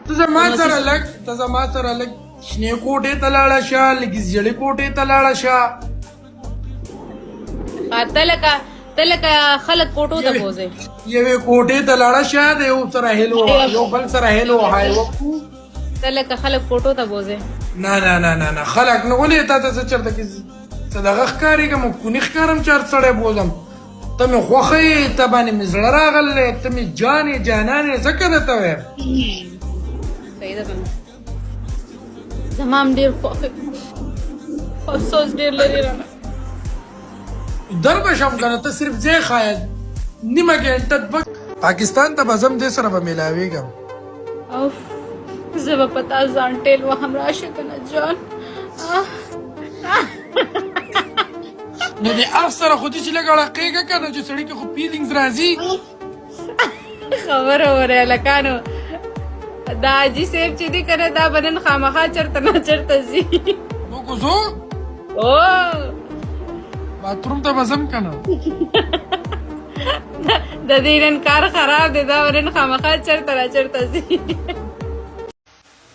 ته زما سره لږ، ته زما سره لږ شنې کوټې ته لاړه شه، لږې زیړې کوټې ته لاړه شه. ته لکه، ته لکه خلک کوټو ته بوځي. یوې کوټې ته لاړه شه، د یو سره هلو، یو بل سره هلو های وکړو. ته لکه خلک کوټو ته بوځي. نه نه نه نه نه، خلک نه. ولې تا ته څه چېرته کې څه دغه ښکارېږم، کوني ښکارم چې هر سړی بوځم؟ ته مې خوښه یې، ته باندې مې زړه راغلی، ته مې جان یې، جانان یې، ځکه درته وایم. صحیح ده کنه؟ زما هم ډېر خوښ، افسوس ډېر لري رانه. در به شم کنه، ته صرف ځای ښایه، نیمه ګنټه دوه. پاکستان ته به ځم، دې سره به میلاویږم. اوف، زه به په تا ځان ټیل وهم، راشه کنه جان. نو د اف سره خو دې چې لږ اړقېږه که نه، چې سړي کې خو فیلینګز راځي. خبره وره هلکانو، دا حاجي صاحب چې دی که نه، دا به نن خامخا چېرته نه چېرته ځي. نو کو ځو. او باتروم ته به ځم که نه. د دې نن کار خراب دی، دا به نن خامخا چېرته نه چېرته ځي.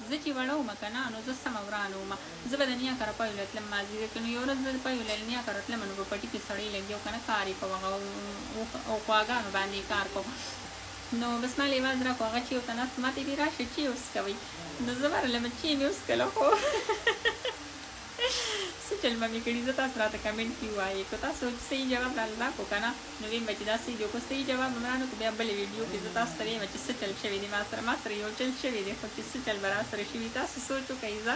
زه چې وړه وم که نه، نو زه سمه ورانه وم. زه به د نیا کره پایو له تلم مازدیګر کې. نو یو ورځ زه د پایو له نیا کره تلم، نو په پټي کې سړی لګیا و که نه، کار یې کوه، هغه او غواګانو باندې یې کار کوه. نو بس ما له یې اواز راکړو، هغه چیو ته ناست، ماته یې وی راشه چی وڅکوئ. نو زه ورغلم، چی مې وڅکله، خو څه چل به مې کړي، زه تاسو راته کمنټ کې ووایئ. که تاسو صحیح جواب راله راکړو که نه، نو ویم به چې دا صحیح دی، او که صحیح جواب هم رانه کړو، بیا بله ویډیو کې زه تاسو ته ویم چې څه چل شوی دی ما سره. ما سره یو چل شوی دی، خو چې څه چل به راسره شوي، تاسو سوچ وکړئ. ځه.